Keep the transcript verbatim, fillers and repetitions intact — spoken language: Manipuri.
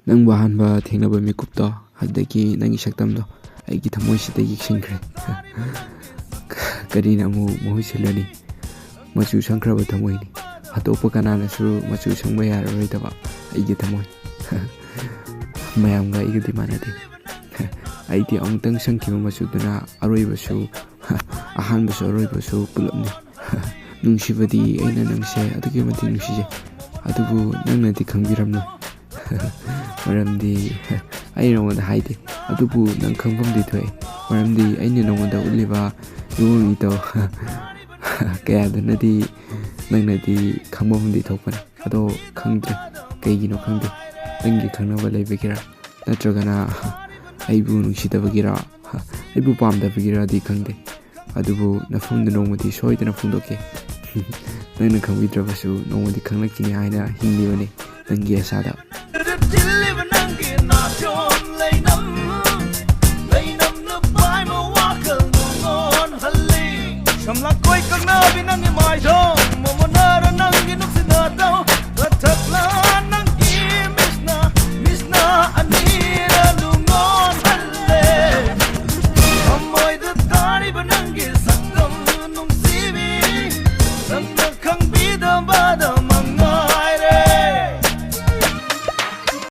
ꯅꯪꯕꯨ ꯑꯍꯥꯟꯕ ꯊꯦꯡꯅꯕ ꯃꯤꯀꯨꯞꯇꯣ, ꯑꯗꯒꯤ ꯅꯪꯒꯤ ꯁꯛꯇꯝꯗꯣ ꯑꯩꯒꯤ ꯊꯃꯣꯏꯁꯤꯗ ꯌꯦꯛꯁꯤꯟꯈ꯭ꯔꯦ꯫ ꯀꯔꯤꯅ ꯑꯃꯨꯛ ꯃꯍꯨꯠ ꯁꯤꯜꯂꯅꯤ? ꯃꯆꯨ ꯁꯪꯈ꯭ꯔꯕ ꯊꯃꯣꯏꯅꯤ꯫ ꯑꯇꯣꯞꯄ ꯀꯅꯥꯅꯁꯨ ꯃꯆꯨ ꯁꯪꯕ ꯌꯥꯔꯔꯣꯏꯗꯕ ꯑꯩꯒꯤ ꯊꯃꯣꯏ꯫ ꯃꯌꯥꯝꯒ ꯑꯩꯒꯗꯤ ꯃꯥꯟꯅꯗꯦ꯫ ꯑꯩꯗꯤ ꯑꯃꯨꯛꯇꯪ ꯁꯪꯈꯤꯕ ꯃꯆꯨꯗꯨꯅ ꯑꯔꯣꯏꯕꯁꯨ, ꯑꯍꯥꯟꯕꯁꯨ ꯑꯔꯣꯏꯕꯁꯨ ꯄꯨꯂꯞꯅꯤ꯫ ꯅꯨꯡꯁꯤꯕꯗꯤ ꯑꯩꯅ ꯅꯪꯁꯦ ꯑꯗꯨꯛꯀꯤ ꯃꯇꯤꯛ ꯅꯨꯡꯁꯤꯖꯩ, ꯑꯗꯨꯕꯨ ꯅꯪꯅꯗꯤ ꯈꯪꯕꯤꯔꯝꯂꯣꯏ꯫ ꯃꯔꯝꯗꯤ ꯑꯩ ꯅꯉꯣꯟꯗ ꯍꯥꯏꯗꯦ, ꯑꯗꯨꯕꯨ ꯅꯪ ꯈꯪꯐꯝꯗꯤ ꯊꯣꯛꯑꯦ꯫ ꯃꯔꯝꯗꯤ ꯑꯩꯅ ꯅꯉꯣꯟꯗ ꯎꯠꯂꯤꯕ ꯏꯑꯣꯡ ꯏꯇꯧ ꯀꯌꯥꯗꯨꯅꯗꯤ ꯅꯪꯅꯗꯤ ꯈꯪꯐꯝꯗꯤ ꯊꯣꯛꯄꯅꯤ꯫ ꯑꯗꯣ ꯈꯪꯗ꯭ꯔꯦ, ꯀꯩꯒꯤꯅꯣ ꯈꯪꯗꯦ꯫ ꯅꯪꯒꯤ ꯈꯪꯅꯕ ꯂꯩꯕꯒꯤꯔ, ꯅꯠꯇ꯭ꯔꯒꯅ ꯑꯩꯕꯨ ꯅꯨꯡꯁꯤꯗꯕꯒꯤꯔ, ꯑꯩꯕꯨ ꯄꯥꯝꯗꯕꯒꯤꯔꯗꯤ ꯈꯪꯗꯦ, ꯑꯗꯨꯕꯨ ꯅꯐꯝꯗ ꯅꯣꯡꯃꯗꯤ ꯁꯣꯏꯗꯅ ꯐꯣꯡꯗꯣꯛꯀꯦ꯫ ꯅꯪꯅ ꯈꯪꯕꯤꯗ꯭ꯔꯕꯁꯨ ꯅꯣꯡꯃꯗꯤ ꯈꯪꯂꯛꯈꯤꯅꯤ ꯍꯥꯏꯅ ꯍꯤꯡꯂꯤꯕꯅꯤ ꯅꯪꯒꯤ ꯑꯁꯥꯗ꯫ ꯁꯝꯂꯥꯡ ꯀꯣꯏ ꯀꯛꯅꯕꯤ ꯅꯪꯒꯤ ꯃꯥꯏꯗꯣ꯫